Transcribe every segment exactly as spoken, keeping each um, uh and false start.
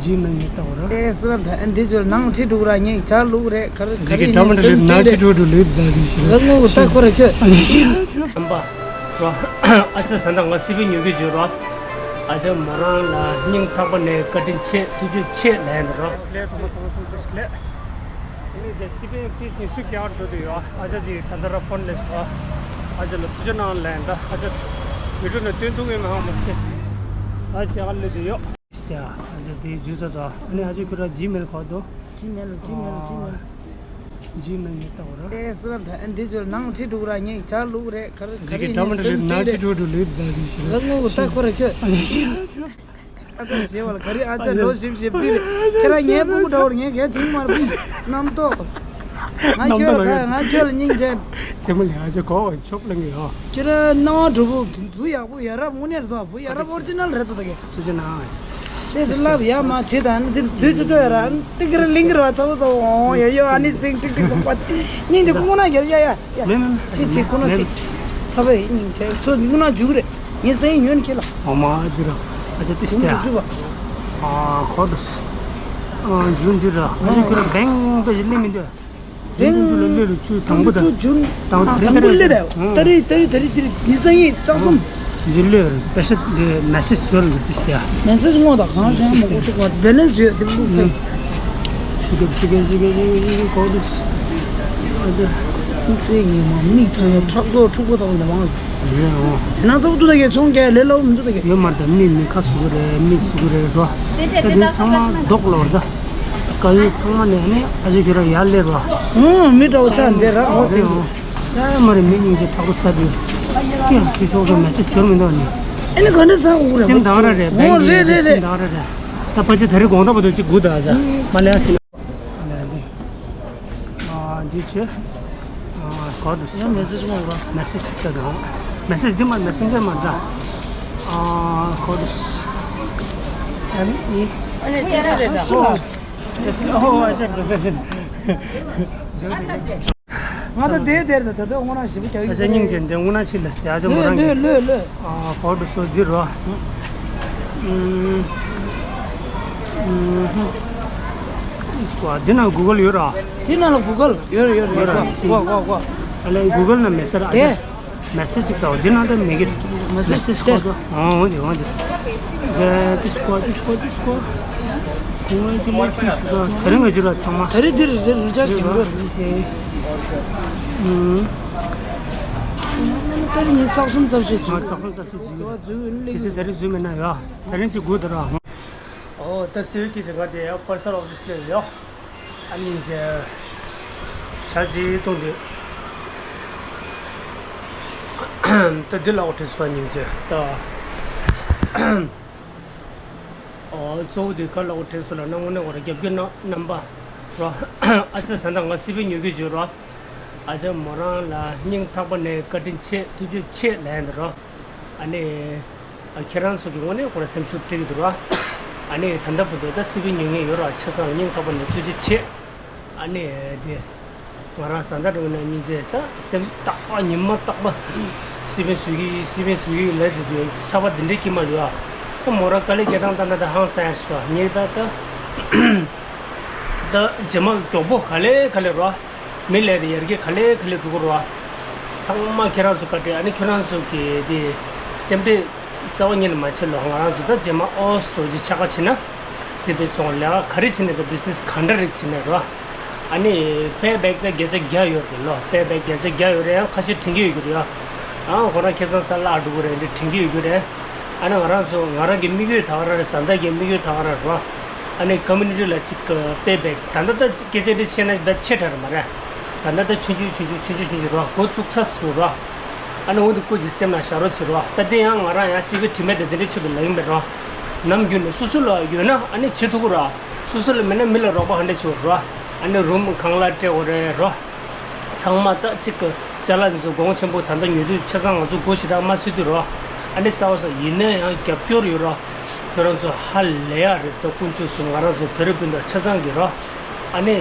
ཇི་མ་ངེས་ལྟ་བུ་ར། ཨེ་སི་རབ་ད་ཨ་འདི་ཚོ་ནང་ཁྲིད་འགྲོ་ར། ངས་ཇ་བླུགས་རེད། ག་རེ་ག་རེ་ཡིན་ནང་ཁྲིད་འགྲོ་ལུས་ད་ཟིག་ཤི་ལ་ངོ་ལྟ་ཁོ་ར་ཁྱོད། ཨ་ཞེ་ཞེ་ལ་ཞེ་ལ། ཨམ་པ་ར། ཨ་ཅག་ད་ལྟ་ང་སི་པན་ཉོ་གི་ཡོད་ར། ཨ་ཅག་མོ་རང་ལ་སྙིང་ཐག་པ་ནས་བཀའ་དྲིན་ཆེ། ཐུགས་རྗེ་ཆེ་ལན་ར། ལས་ཐོག་མ་ཚང་མ་ཚང་མ་ལས། ཨ་ནི་དེ་སི་པན་ཕིས་ཉི་ཤུ་བརྒྱ་འགྲོ་དུ་ཡོད། ཨ་ཅག་ཅིག་ད་ལྟ་ར་ཕོན་ལས་སོ། ཨ་ཅག་ལ་ཐུགས་རྗེ་གནང་ལན་ད། ཨ་ཅག་བི་ཌིའོ་ནང་སྟོན་ཐུབ་ངེས་མ་ཧང་མ་སི། ཨ་ཅག་ཨ་ལེ་དུ་ཡོད། ཨ་ཅག་དེའི་ཇུས་ས་དང་། ཨ་ནི་ཨ་ཅག་ཁྱོད་ར་ཇི་མེལ་གོ་དོ། ཇི་མེལ་ཇི་མེལ་ཇི་མེལ། ཇི་མེལ་ངས་ལྟ་བ་ར། ཨེ་སི་རབ་ད་ཨ་འདི་ཚོ་ནང་ཁྲིད་འགྲོ་ར། ངས་ཇ་བླུགས་རེད། ག་རེ་ག་རེ་ཡིན་ནང་ཁྲིད་འགྲོ་ལུས་ད་ཟིག་ཤི་ལ་ངོ་ལྟ་ཁོ་ར་ཁྱོད། ཨ་ཞེ་ཞེ་ལ་ཞེ་ལ། ཨ་ཅག་ཞེ་བ་ལ་ག་རེ། ཨ་ཅག་ལོ་ཞིབ་ཞིབ་དེ་རེད། ཁྱེད་རང་ངའི་སྤུ་གུ་འདྲ་བོར་ངས་གལ་ཆེན་མ་རེད། རྣམ་རྟོག་ང་ཁྱོད་ལ་ཁ་ང་ཁྱོད་ལ་སྙིང་རྗེ། སེམས་ལ་ཨ་ཅག་གོ་ཆོབ་ལ་ངེས་ཨ། ཁྱེད་རང་སྣང་བ་གྲུབ་པོ། བུ་ཡག་པོ་ཡ་རབས་དངོས་གནས་རེད་དོ། བུ་ཡ་རབས་ཨོ་རི་ཇི་ནལ་རེད་དོ། ད་གེ་ཐུགས་རྗེ་གནང་། ཏེ་སི་ལབ་ཡ་མ་བྱེད་དང་། ནི་དེ་དུས་ཚོད་ཚོད་ཡ་ར་ཏི་ཀི་ར་ལིང་གི་ར་ཚ་བོ་ཚ་བོ་འོང་ཡ་ཡོ། ཨ་ནི་སིང་ཏིག་ཏིག་པ་སྙིང་རྗེ་ཁོ་ན་རྒྱལ་ཡ་ཡ་ཡ། མེད་མེད་མེད། ཆི་ཆི་ཁོ་ན་ཆི། ཚ་བོ་ཡི་སྙིང་རྗེ་ཚོ་ཁོ་ན་འཇུག་རེད། ངས་སེང་ཉོན་ཁྱེད་ལ། ཨ་མ་འདི་ར། ཨ་ཅག་ཏི་སི་ཏེ་ཨ། ཁོ་དུ་ཨ་འཇུ་འདི་ར། ཨ་ཅག་ཁྱོད་ར་བེང་པེ་ཞིག་ལེ་མི་འདོད། རིང་རིང་ལ་ལོས་ལ་བཅུ་དང་པོ་དང་། ཇུན་དང་དང་པོ་ལས་དང་། ཏ་རི་ཏ་རི་ཏ་རི་ཏི་རི་ཉི་ཤུ་རྩ་གསུམ། འདི་ལོས་པེ་ཤ་འདི་མེ་སེ་ཇི་ཟོར་འདི་ཏི་སྟེ་ཡ། མེ་སེ་ཇི་ངོ་དང་གང་བྱུང་མ་གོ་ཐུག་པ་བེ་ལེན་སི་ཡོད་དེ་ལུགས་ཚེ། ཤི་གེ་ཤི་གེ་ཤི་གེ་ཤི་གེ་གོ་དུས། ཨ་ཏི་ལུགས་ཚེ་ངས་མ་མིག་ཚ་ཡ་ཁྲག་རྡོག་འཁྲུག་པོ་ཚ་བོ་འདི་མང་། རེད་འོ། དེ་ན་ཚོགས་འདུ་དག་གི་ཚོང་རྒྱག་ལས་སླ་བོ་མི་འདུག་ད་གི། ཡོད་མ་རེད། མིག་མིག་ཁ་ཟུག་གི་རེད། མིག་ཟུག་གི་རེད་འགྲོ། དེ་ཚོ་ཚང་མ་རྡོག་ལོར་ཟ། དཀའ་ཡོད་ཚང་མ་ནས་ནི་ཨ་ཅེ་ཁྱོད་རང་ཡར་སླེབས་རོགས། ཨུང་། མི་འདྲ་བོ་ཆགས་འདི་ར་ཧོ་སི། ཡ་ཡ་མ་རེད། མི་སྙིང་རྗེ་དྲག་པོ་ཟ་དུས། ཀྱང་དེ་ཕྱོགས་སུ་མེ་སེ་ཇི་འབྱོར་མི་འདུག་ནི། ཨེ་ནི་ག་འདྲ་ཟ་དགོས་རེད། སིམ་དང་ར་རེད། ཨོ་རེད་རེད་རེད། སིམ་དང་ར་རེད། ད་ཕལ་ཆེར་ད་རེས་དགོང་དག་བར་དུ་ཅིག་སྒུག་ད་ཟ། མ་ལས་ཨ་ཤི་ན། ཨ་འདི་ཆེ། ཨ་གོ་དུ་ཡང་མེ་སེ་ཇི་མ་ར། མེ་སེ་ཇི་ཅིག་ད་དང་། མེ་སེ་ཇི་འདི་མ་མེ་སེ་ཇི་མ་ད། ཨ་གོ་དུ། ཨེམ་ཨི། ཨ་ལས་ཅི་རེད་ད། ཨོ། ཨོ་ཨ་ཅག་ད་ད། ང་ད་དེ་དེར་ད་ད་ད་དངོས་རང་ཞིབ་རྒྱག་ཡོད། ཨ་ཅག་སྙིང་རྗེ་འདི་དངོས་རང་ཆི་ལ་སྟེ་ཨ་ཅག་མོ་རང་གི། ལོས་ལོས་ལོས། ཨ་གོ་དུ་སོ་འདི་རོ། ཨུམ། ཨུམ། འདི་ན་གུ་གལ་ཡོད་ར། འདི་ན་ལ་གུ་གལ་ཡོད་ར་ཡོད་ར་ཡོད་ར། གོ་གོ་གོ། ཨ་ལས་གུ་གལ་ན་མེ་སེ་ཇི་ཨ་ཅག་དེ། མེ་སེ་ཇི་ཅིག་ལྟ་བ་འདི་ནང་དུ་མེད་ཀི། མེ་སེ་ཇི་མེ་སེ་ཇི་དེ། ཁོ་ཚོ་ཨང་འོང་འདི་འོང་འདི། དེ་ཏིས་ཀོ་ཏིས་ཀོ་ཏིས་ཀོ། ཁོང་ཚོ་ལས་ཀྱི་ཞུ་ད་དེ་རིང་གི་ཞུ་ལ་ཚང་མ། ད་རེས་འདིར་འདིར་རི་ཅར་ཇི་ཡོད་རེད། ཨུམ། ད་རེས་ཉིན་རྩ་གསུམ་རྩ་བཞི་ང་རྩ་གསུམ་རྩ་བཞི་ཇི་ཡོད། འཛུལ་ཡོད་ལེ། ཏིས་ད་རེས་འཛུལ་མེད་ན་ཡ། དེ་རིང་ཅིག་དགོས་དེ་ར། ཨོ་ད་སི་ཝི་ཀི་ཟེར་ག་དེ་ཡ་པར་སལ་ཨོ་ཕི་སི་ལས་ཡོད། ཨ་སྙིང་རྗེ། ཇ་ཅིག་བཏུང་དུས། ད་འདི་ལ་འོ་བྲིས་སོ་སྙིང་རྗེ་ད། ཨོ་གཙོ་བོ་དེ་ག་ལ་འོ་བྲིས་སོ་ལ་ན་དངོས་གནས་འོ་ར་རྒྱབ་སྐྱོར་གནང་རྣམ་པ་རོ། ཨ་ཙི་ད་ལྟ་ང་སི་པན་ཉོ་གི་ཡོད་རོ། ཨ་ཅག་མོ་རང་ལ་སྙིང་ཐག་པ་ནས་བཀའ་དྲིན་ཆེ། ཐུགས་རྗེ་ཆེ་ལན་དེ་རོ། ཨ་ནི། ཨ་ཁྱེད་རང་ཚོ་གི་ངོས་ནས་ཁོ་ར་སེམས་ཤུགས་སྤྲད་ཀྱི་འདུག་ར། ཨ་ནི་ད་ལྟ་བར་དུ་ད་སི་པན་ཉོ་མཁན་ཡོད་ར། ཆ་ཚང་ལ་སྙིང་ཐག་པ་ནས་ཐུགས་རྗེ་ཆེ། ཨ་ནི་དེ། ང་རང་བཟའ་ཟླ་འདྲ་བོ་ན་སྙིང་རྗེ་ད་སེམས་རྟག་པ་ཉི་མ་རྟག་པ། སི་པན་བཟོ་གི་སི་པན་བཟོ་གི་ལབ་དེ་དུས་ཚ་བ་འདི་འདྲའི་སྐྱེས་མ་འདུག་ཨ། ཁོ་མོ་རང་དཀའ་ལས་རྒྱག་སྟངས་ལྟ་ན་ད་ཧང་སང་ཡ་ཞིག་འདུག་ཨ། ངས་ད་ད། ད་རྗེས་མ་མགྱོགས་པོ་ག་ལེ་ག་ལེ་རོ། མི་ལས་དེ་ཡར་རྒྱས་ག་ལེ་ག་ལེ་འགྲོ་གི་རོ། ཚང་མ་ཁྱེད་རང་ཚོ་བཀའ་དྲིན། ཨ་ནི་ཁྱོད་རང་ཚོ་གི་དེ་སེམས་ཁྲལ་རྩ་བ་ཉིད་ནས་མ་བྱེད་ལོ། ང་རང་ཚོ་ད་རྗེས་མ་ཨོ་སི་ཀྲོ་ཇི་ཆ་ག་བྱེད་ན་སི་པན་བཙོང་ལས་ཀ་ག་རེ་བྱེད་ན་ད་བི་ཛི་ནེ་སི་ག་འདྲ་རིགས་བྱེད་ན་རོ། ཨ་ནི་པེ་བེག་ད་བརྒྱ་ཆ་བརྒྱ་ཡོད་རེད་ལོ། པེ་བེག་བརྒྱ་ཆ་བརྒྱ་ཡོད་རེད། ཡང་ཁ་ཤས་དྲན་གྱི་ཡོད་ཀྱི་རེད་ཡ། ཨང་ཁོ་རང་ཁེ་བཟང་ས་བརླག་འགྲོ་གི་རེད་འདི་དྲན་གྱི་ཡོད་ཀྱི་རེད། ཨ་ནི་ང་རང་ཚོ་ང་རང་གི་དམིགས་ཡུལ་ད་ག་རང་རེད། བཟའ་ཟླ་གི་དམིགས་ཡུལ་ད་ག་རང་རེད་རོ། ཨ་ནི་ཀོ་མུ་ནི་ཊི་ལ་ཅིག་པེ་བེག་ད་ལྟ་ད་སྐད་ཆ་འདི་བཤད་ན་ད་ཆེ་དྲགས་རེད་མ་རེད། ད་ལྟ་ད་ཆུང་ཆུང་ཆུང་ཆུང་ཆུང་ཆུང་ཆུང་ཆུང་རོ། འགོ་བཙུགས་ཚར་ཟེར་རོ། ཨ་ནི་འོ་འདི་སྐུ་མཁྱེན་སེམས་ལ་བཞག་རོགས་བྱེད་རོ། ད་དེ་ཡང་ང་རང་ཡང་སི་པན་དྲི་མེད་དེ་དེ་འདྲ་ཆེ་བའི་ལ་ཡིན་པས་རོ། ནམ་རྒྱུན་ནས་སོ་སོ་ལ་ཡོད་ན་ཨ་ནི་བྱེད་ཐུབ་ཀྱི་རོ། སོ་སོ་ལ་མེད་ན་མི་ལ་རོགས་པ་ཧ་འདྲ་བྱེད་རོ། ཨ་ནི་རུམ་གང་ལ་སྤྲད་དགོས་རེད་རོ། ཚང་མ་ད་གཅིག་གི་ཅ་ལག་འདི་ཚོ་གོང་ཆེན་པོ་ད་ལྟ་ཉོ་དུས་ཆ་ཚང་ང་ཚོ་སྒོ་ཞེ་དྲག་མ་ཚུད་དུས་རོ། ཨ་ནི་གསར་པ་ཚོ་ཡིན་ན་ཡང་རྒྱབ་སྐྱོར་ཡོད་རོ། ཁྱོད་རང་ཚོ་ཧ་ལས་ཡག་རེད། ད་དཀོན་མཆོག་གསུམ་ང་རང་ཚོ་བོད་རིགས་སྤུན་ཟླ་ཆ་ཚང་གི་རོ། ཨ་ནི་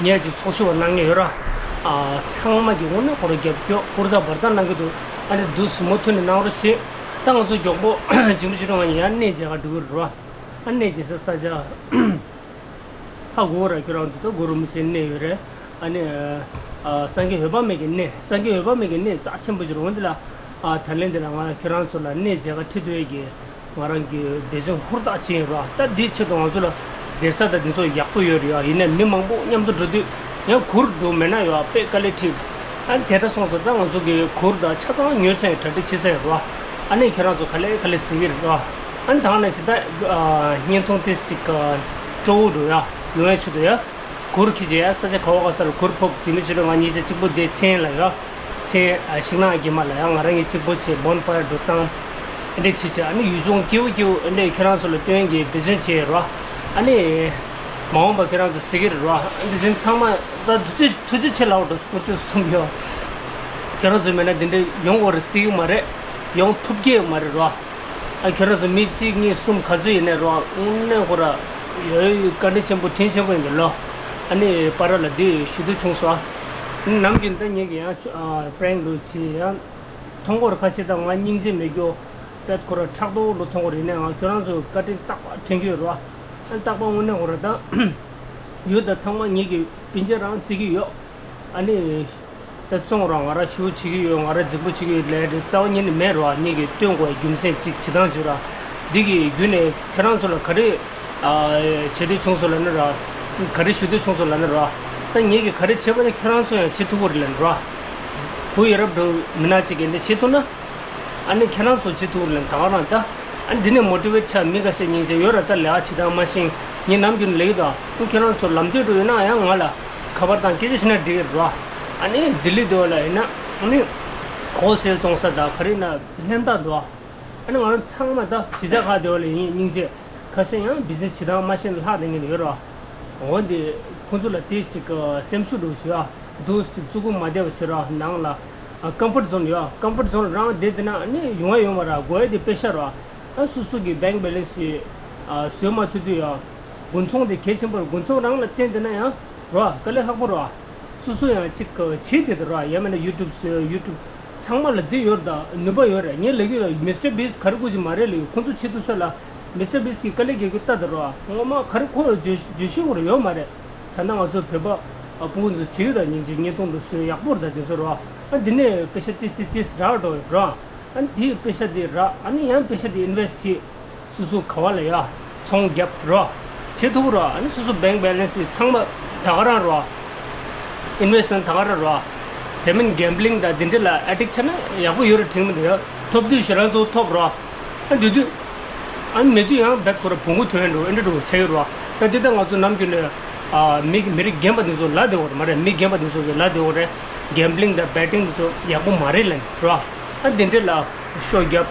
ངས་ཅིག་ཚོགས་ཞུགས་པ་གནང་མཁན་ཡོད་ར། ཨ་ཚང་མ་གི་ངོ་ནས་ཁོ་རང་རྒྱབ་སྐྱོར་ཧུར་ཐག་འབད་ཐག་གནང་གི་འདུག་ཨ་ནི་འདུག་སེ་མུ་མཐུད་ནས་གནང་རོགས་བྱེད། ད་ང་ཚོ་མགྱོགས་པོ་ཇིམ་ཆུ་རོང་ང་ཡར་གནས་མཇལ་ག་འགྲོ་གི་རེད་རོ། ཨ་གནས་ཀྱི་ས་ས་ཆ་ཧ་གོ་ར། ཁྱོད་རང་ཚོ་ད་གུ་རུ་མི་ཆེན་གནས་ཡོད་རེད། ཨ་ནི་ཨ་སངས་རྒྱས་འོད་དཔག་མེད་ཀྱི་གནས། སངས་རྒྱས་འོད་དཔག་མེད་ཀྱི་གནས་རྩ་ཆེན་པོ་ཅིག་རེད། འོན་ཏེ་ལ་ཨ་ད་ལན་འདི་ལ་ང་ཁྱོད་རང་ཚོ་ལ་གནས་མཇལ་ཁ་ཁྲིད་ཐུབ་ཡས་ཀྱི་ང་རང་གི་འབད་བརྩོན་ཧུར་ཐག་བྱས་ཡིན་ར། ད་འདིའི་ཆེད་དུ་ང་ཚོ་ལ་བསྡད་ས་དང་འདི་ཚོ་ཡག་པོ་ཡོད་རེད་ཡ། ཡིན་ནའི་མི་མང་པོ་མཉམ་དུ་འགྲོ་དུས་ཡང་གུར་འགྲོ་མེད་ན་ཡ་དཔེ་དཀའ་ལས་འཕྲད། ཨ་ནི་དེ་འདྲ་སོང་ཙང་ད་ང་ཚོ་གི་གུར་དང་ཆ་ཚང་ཉོས་ཚར་ཡིན། གྲ་སྒྲིག་བྱས་ཚར་ཡིན་ར། ཨ་ནི་ཁྱེད་རང་ཚོ་ག་ལེ་ག་ལེ་གཟིགས་ཀྱི་རེད་ར། ཨ་ནི་ད་ནང་བཞིན་ད་ཨ་བརྙན་ཐུང་ཏོག་ཙམ་ཅིག་སྤྲོ་བོ་འགྲོ་ཡ་ཡོང་ཡ་ཆེད་དུ་ཡ། གུར་ཁྱེར་བྱས་ཡ་ས་ཆ་ག་བ་ག་ས་ལ་གུར་ཕུབ། འཛིན་མི་ཆོས་སྒྲོན་ང་གཉིས་ཆ་གཅིག་པོ་བསྡད། མཚན་ལ་ཡ། མཚན་ཨ་ཤིང་ནགས་དགེ་མ་ལ་ཡ། ང་རང་གཉིས་གཅིག་པོ་བྱས་བོན་ཕ་ཡར་འགྲོ་བཏང་། ཨ་འདྲས་བྱས་བྱས་ཨ་ནི་ཡུལ་ལྗོངས་སྐྱིད་པོ་སྐྱིད་པོ་ཨ་འདྲས་ཁྱེད་རང་ཚོ་ལ་སྟོན་གྱི་འབད་བརྩོན་བྱས་ར། ཨ་ནི་མ་འོངས་པ་ཁྱེད་རང་ཚོ་གཟིགས་ཀྱི་རེད་ར། ཨ་འདི་ཚོ་ཚང་མ་ད་ཐུགས་རྗེ་ཐུགས་རྗེ་ཆེ་ལབ་འགྲོ། དཀོན་མཆོག་གསུམ་ཡོད། ཁྱེད་རང་ཚོ་མེད་ན་འདི་འདྲས་ཡོང་དགོས་རེད་ཟེར་གྱི་མ་རེད། ཡོང་ཐུབ་ཀྱི་མ་རེད་ར། ཨ་ཁྱོད་རང་ཚོ་མི་གཅིག་གཉིས་གསུམ་ག་ཚོད་ཡིན་ནའི་རོགས་དངོས་གནས་ཁོ་ར་ཡོད་ཡོད་བཀའ་དྲིན་ཆེན་པོ་དྲིན་ཆེན་པོ་ཡིན་གྱི་ལོ། ཨ་ནི་པ་ར་ལ་འདི་ཞུ་འདོད་བྱུང་སོང་། ཨ་ནི་ནམ་རྒྱུན་ད་ངེད་ཀྱི་ཡང་པྲེང་ལུགས་བྱེད་ཡང་མཐོང་སྐོར་ཁ་ཤས་དང་ང་སྙིང་རྗེ་མེད་རྒྱུ་པད་ཁོ་ར་ཕྲག་དོག་ལོ་མཐོང་སྐོར་ཡིན་ནའི་ང་ཁྱོད་རང་ཚོ་བཀའ་དྲིན་རྟག་པར་དྲན་གྱི་ཡོད་རོགས། ཨ་ནི་རྟག་པར་དངོས་གནས་ཁོ་ར་ད་ཡོད་ད་ཚང་མ་ངེད་ཀྱི་སྤུན་མཆེད་རང་བརྩི་གི་ཡོད། ཨ་ནི། ད་བཙོང་ར་ང་ར་ཞུ་བྱེད་ཀྱི་ཡོད། ང་ར་རྫིག་པོ་བྱེད་ཀྱི་ཡོད་ལས་རེད། རྩ་བ་ཉིད་ནས་མེད་རོ། ཨ་ནི་གི་སྟོན་དགོས་རྒྱུ་མཚན་གཅིག་བྱེད་སྟངས་བྱོས་ར། འདི་གི་བརྒྱུད་ནས་ཁྱེད་རང་ཚོ་ལ་ག་རེ་ཨ་བྱེད་འདོད་བྱུང་སོང་ལབ་ན་ར། ག་རེ་ཞུ་འདོད་བྱུང་སོང་ལབ་ན་ར། ད་ངེད་ཀྱི་ག་རེ་བྱེད་པ་ནི་ཁྱེད་རང་ཚོ་ཡང་བྱེད་ཐུབ་ཀྱི་རེད་ལབ་ན་ར། བུ་ཡ་རབས་འགྲོ་མི་ནག་ཅིག་གིས་འདི་བྱེད་ཐུབ་ན། ཨ་ནི་ཁྱེད་རང་ཚོ་བྱེད་ཐུབ་ཀྱི་རེད་ལབ་ན་ད་ག་རང་ད། ཨ་འདི་ནས་མོ་ཊི་ཝེ་ཊི་ཆགས་མི་ཁ་ཤས་སྙིང་རྗེ་ཡོད་ར། ད་ལས་ཀ་བྱེད་སྟངས་མ་ཤེས། ངས་ནམ་རྒྱུན་ལབ་ཀྱི་འདུག་ཨ་ཁྱེད་རང་ཚོ་ལམ་སྟོན་འགྲོ་ཡོད་ན་ཡང་ང་ལ་ཁ་པར་དང་སྐད་ཆ་བྱས་ན་འགྲིག་གི་རེད་བ། ཨ་ནི་ལྡི་ལི་འདི་བ་ལ་ཡིན་ན་ཨ་ནི་ཧོལ་སེལ་བཙོང་ས་དང་ག་རེ་ཡིན་ན་ལྷན་ཐག་འདུག་ཨ་ནི་ང་རང་ཚང་མ་ད་གཞིས་ཆགས་ཁག་འདི་བ་ལ་ཡིན་སྙིང་རྗེ། ཁ་ཤས་ཡང་བི་ཛི་ནེ་སི་བྱེད་སྟངས་མ་ཤེས་ན་ལྷག་བསྡད་མཁན་ཡོད་རེད་བ། འོ་འདི་ཁོང་ཚོ་ལ་དེ་ཞིག་སེམས་ཤུགས་འདྲ་བོ་ཞིག་ཡོད། འདུག་ཅིག་བཙུགས་མ་བསྡད་པ་བྱེད་རོགས། ནང་ལ་ཀམ་ཕོར་ཛོན་ཡོད། ཀམ་ཕོར་ཛོན་རང་བསྡད་དེ་ན་ནི་ཡོང་ཡ་ཡོད་མ་རེད། དགོས་ཡ་དེ་པེ་ཤ་རོ། ཨ་སོ་སོ་གི་བེང་བེ་ལེན་སི་བཟོས་མ་ཐུབ་དུས་ཡང་དགུན་ཚོང་དེ་གལ་ཆེན་པོ་རེད། དགུན་ཚོང་རང་ལ་བརྟེན་བསྡད་ན་ཡང་རོ་དཀའ་ལས་ཁག་པོ་རོ། སོ་སོ་ཡང་ཅིག་བྱེད་བསྡད་དེ་རོ། ཡང་མིན་ན་ཡུ་ཊུབ་བཟོས། ཡུ་ཊུབ་ཚང་མ་ལ་འདི་ཡོད་རེད། ད་ནུས་པ་ཡོད་རེད། ངས་ལབ་ཀྱི་ཡོད། མི་སི་ཊར་བིས་ག་རེ་དགོས་ཀྱི་མ་རེད་ལབ་ཡོད། ཁོང་ཚོ་བྱེད་ཐུབ་ས་ལ་མི་སི་ཊར་བིས་ཀྱི་དཀའ་ལས་རྒྱག་རྒྱུ་ལྟ་དེ་རོ། ངོ་མ་ག་རེ་ཁོ་བརྗོད་བརྗོད་ཤེས་ཁོ་ར་ཡོད་མ་རེད། ད་ལྟ་ང་ཚོ་བོད་པ་ཨ་སྤུ་གུ་ཚོ་བྱེད་ཀྱི་ད་སྙིང་རྗེ། བརྙན་ཐུང་འདྲ་བཟོས་ཡག་པོ་རེད། ད་དེ་ཚོ་རོ། ཨ་འདི་ནས་པེ་ཤ་ཏིས་ཏིས་ཏིས་རག་འགྲོ་རོ། ཨ་འདི་པེ་ཤ་འདི་རག་ཨ་ནི་ཡང་པེ་ཤ་འདི་ཨིན་ཝེ་སི་ཊི་བྱེད། སོ་སོ་ག་བ་ལ་ཡ་ཚོང་རྒྱབ་རོ། བྱེད་ཐུབ་རོ། ཨ་ནི་སོ་སོ་བེང་བེ་ལེན་སི་ཚང་མ་ད་ག་རང་རོ། ཨིན་ཝེ་སི་ཊི་ད་ག་རང་རོ། དེ་མིན་གེམ་བི་ལིང་དང་འདི་འདྲ་ལ་ཨེ་ཌིག་ཆགས་ན་ཡག་པོ་ཡོད་རེད་དྲན་གྱི་མི་འདུག་ཡ། ཐོབ་དུས་ཞེ་དྲག་ཚོ་ཐོབ་རོ། ཨ་འདི་དུས། ཨ་མེད་དུས་ཡང་རྦད་ཁོ་ར་བོང་གུ་ཐོན་འགྲོ་ཨེ་འདྲ་འགྲོ་བྱས་ཡོད་རོ། ད་འདི་ལྟ་ང་ཚོ་ནམ་རྒྱུན་ནས་ཨ་མི་མི་རིགས་རྒན་པ་འདི་ཚོ་ལབ་བསྡད་ཡོད་རེད་མ་རེད། མི་རྒན་པ་འདི་ཚོ་གིས་ལབ་བསྡད་ཡོད་རེད། གེམ་བི་ལིང་དང་བེ་ཊིང་འདི་ཚོ་ཡག་པོ་མ་རེད་ལབ་རོ། ཨ་འདི་འདྲ་ལ་ཤོ་རྒྱབ།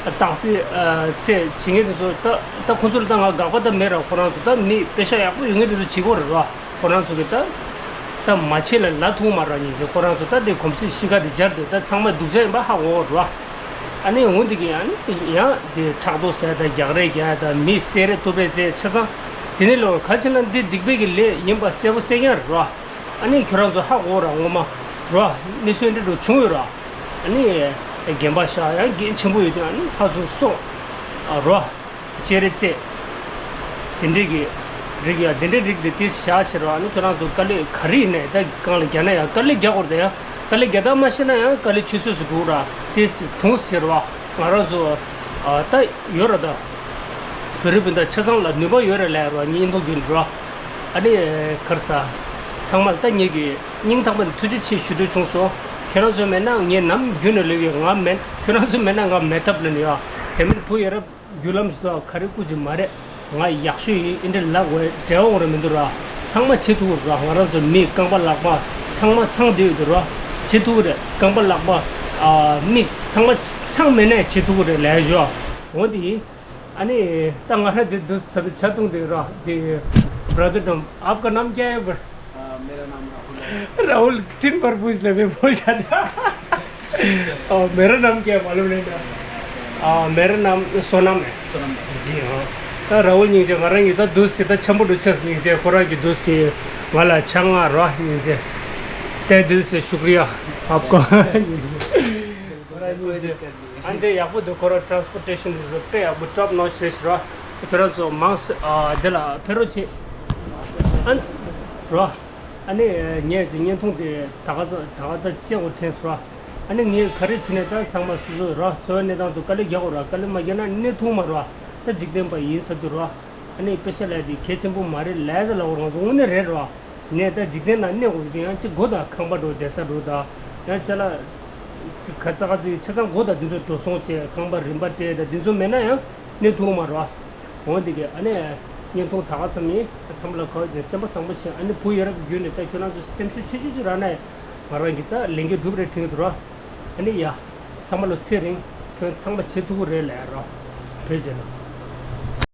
ཨ་སྟག་གཟིག་ཨ་ཚེ་བྱེད་མཁན་འདི་ཚོ་ད་ད་ཁོང་ཚོ་ལ་ད་ང་དགག་པ་ད་མེད་ར། ཁོ་རང་ཚོ་ད་མི་པེ་ཤ་ཡག་པོ་ཡོད་མཁན་འདི་ཚོ་བྱེད་ཀྱི་ཡོད་རེད་རོ། ཁོ་རང་ཚོ་གིས་ད་ད་མ་བྱེད་ལ་ལབ་ཐུབ་མ་རེད། སྙིང་རྗེ། ཁོ་རང་ཚོ་ད་དེ་གོམས་གཤིས་གཞིས་ཀ་དེ་སྦྱར་དུས་ད་ཚང་མ་སྡུག་ཅག་ཡིན་པ་ཧ་གོ་གི་རེད་བ། ཨ་ནི་འོ་འདི་གི་ཨ་ནི་ཡང་དེ་ཕྲག་དོག་ཟེར་ཡ་ད་རྒྱག་རེས་རྒྱག་ཡ་ད་མི་བསད་རེས་གཏུབ་རེས་བྱས་ཆ་ཚང་དེ་ནི་ལོ་ག་ཕྱིན་ན་འདི་སྡིག་པའི་གི་ལས་ཡིན་པ་གསལ་པོ་གསལ་རྐྱང་རེད་བ། ཨ་ནི་ཁྱོད་རང་ཚོ་ཧ་གོ་ར་ངོ་མ་རེད་བ། གནས་ཚུལ་འདི་འདྲ་བྱུང་ཡོད་ར། ཨ་ནི་རྒན་པ་ཤག་ཡང་རྒན་ཆེན་པོ་ཡོད་དུས་ཨ་ནི་ཕར་ཚུར་སོང་ར། སྤྱན་རས་གཟིགས། དེ་འདྲས་ཀྱི་རིགས་ཡ་དེ་འདྲས་རིགས་དེ་དེ་བཞག་ཕྱིར་རོ། ཨ་ནི་ཁྱོད་རང་ཚོ་དཀའ་ལས་ག་རེ་ཡིན་ནའི་ད་གང་ལ་རྒྱག་ན་ཡང་དཀའ་ལས་རྒྱག་དགོས་རེད། ད་ཡང་དཀའ་ལས་རྒྱག་སྟངས་མ་ཤེས་ན་ཡང་དཀའ་ལས་ཆུད་ཟོས་སུ་འགྲོ་ར། དེ་གྲོངས་ཟེར་བ་ང་རང་ཚོ་ཨ་ད་ཡོད་ར། ད་བོད་རིགས་སྤུན་ཟླ་ཆ་ཚང་ལ་ནུས་པ་ཡོད་ར་ལབ་ར་བརྙན་ཐུང་བརྒྱུད་ར། ཨ་ནི་ག་རེ་ཟ། ཚང་མར་ད་ངེད་ཀྱི་སྙིང་ཐག་པ་ནས་ཐུགས་རྗེ་ཆེ་ཞུ་འདོད་བྱུང་སོང་། ཁྱེད་རང་ཚོ་མེད་ན་ངས་ནམ་རྒྱུན་ནས་ལོས་ཀྱི་ང་མེད། ཁྱེད་རང་ཚོ་མེད་ན་ང་མེད་ཐབས་ལ་ནི་ཡ། དེ་མིན་བུ་ཡ་རབས། བརྒྱུད་ལམ་ཞིག་ཏུ་ག་རེ་བཀོད་ཀྱི་མ་རེད། ང་ཡག་ཤོས་ཡིན་ཨེ་འདྲ་ལབ་དགོས་འབྲེལ་བ་འོང་ར་མི་འདུག་ར། ཚང་མ་བྱེད་ཐུབ་ར། ང་རང་ཚོ་མི་རྐང་པ་ལག་པ་ཚང་མ་ཚང་བསྡད་ཡོད་འདུག་ར། བྱེད་ཐུབ་རེད། རྐང་པ་ལག་པ་ཨ་མིག་ཚང་མ་ཚང་མེད་ནའི་བྱེད་ཐུབ་རེད་ལབ་ཞོ། འོ་དེ་ཡིན། ཨ་ནི་ད་ང་རང་དེ་འདུག་ས་དེ་ཆ་ཐུང་དེ་ར་དེ། Brother, तुम, आपका नाम क्या है? हाँ, मेरा नाम राहुल है। राहुल, तीन बार पूछ ले, मैं भूल जाता। और मेरा नाम क्या है, मालूम नहीं था। आ, मेरा नाम सोनम है। सोनम। जी हाँ। ད་ར་ཧུལ་སྙིང་རྗེ། ང་རང་གི་ད་འདུག་སེ་ད་འཆམ་པོ་འདུག་ཆས་སྙིང་རྗེ། ཁོ་རང་གི་འདུག་སེ་ང་ལ་ཆང་ང་རོ་སྙིང་རྗེ། ཏེ་དིལ་སེ་ཤུ་ཀྲི་ཡ་ཨབ་ཀོ་སྙིང་རྗེ། ཁོ་རང་སྙིང་རྗེ། ཨ་འདི་ཡག་པོ་འདུག་ཁོ་རང་ཊ་རན་སི་པོར་ཊེ་ཤན་འདི་ཚོ་དཔེ་ཡག་པོ་ཊོབ་ནོ་ཆི་རེད་ཤག་ར། ཁྱོད་རང་ཚོ་མང་སེ་ཨ་དེ་ལ་ཕེབས་རོགས་བྱེད། ཨ་ནི་རོ། ཨ་ནི་ངས་ཀྱི་བརྙན་ཐུང་དེ་ད་ག་ཚོད་ད་ག་ད་ཅེ་འོ་དྲན་སོང་ར། ཨ་ནི་ངས་ག་རེ་བྱས་ནས་ད་ཚང་མ་སོ་སོ་རོ་འཚོ་བའི་གནས་སྟངས་དུ་དཀའ་ལས་རྒྱག་དགོས་ར། དཀའ་ལས་མ་རྒྱག་ན་གནས་ཐུབ་མ་རོ། ད་འཇིག་རྟེན་པ་ཡིན་ས་དུ་རོ། ཨ་ནི་དཔེ་ཆ་ལས་དེ་གལ་ཆེན་པོ་མ་རེད་ལས་ད་ལ་འོ་རང་ཚོ་དངོས་གནས་རེད་རོ། ནས་ད་འཇིག་རྟེན་ན་གནས་དགོས་ཀྱི་ཡང་ཅི་དགོས་ད་ཁང་པ་འགྲོ་བསྡད་ས་འགྲོ་ད། ཡང་ཅ་ལག་ཅི་ག་ཙག་ག་ཙིག་ཆ་ཚང་དགོས་ད། འདི་ཚོ་འགྲོ་སོང་བྱས་ཁང་པ་རིན་པ་སྤྲད་ད་འདི་ཚོ་མེད་ན་ཡང་གནས་ཐུབ་མ་རོ། འོ་འདི་གས་ཨ་ནི་བརྙན་ཐུང་ད་ག་ཚ་མིན་ཚང་མ་ལ་གོ་བ་དེ་སེམས་པ་བཟང་པོ་བྱས། ཨ་ནི་བུ་ཡ་རབས་བརྒྱུད་ནས་ད་ཁྱོད་རང་ཚོ་སེམས་ཤུགས་ཆེ་ཆེ་ཆེ་རག་ན་ང་རང་གི་ད་ལས་འགན་སྒྲུབ་རེ་དྲན་གི་འདུག་རོ། ཨ་ནི་ཡ། ཚང་མ་ལ་ཚེ་རིང་། ཁྱོད་ཚང་མ་བྱེད་ཐུབ་ཀྱི་རེད་ལས་རོ། བོད་རྗེས་ལ།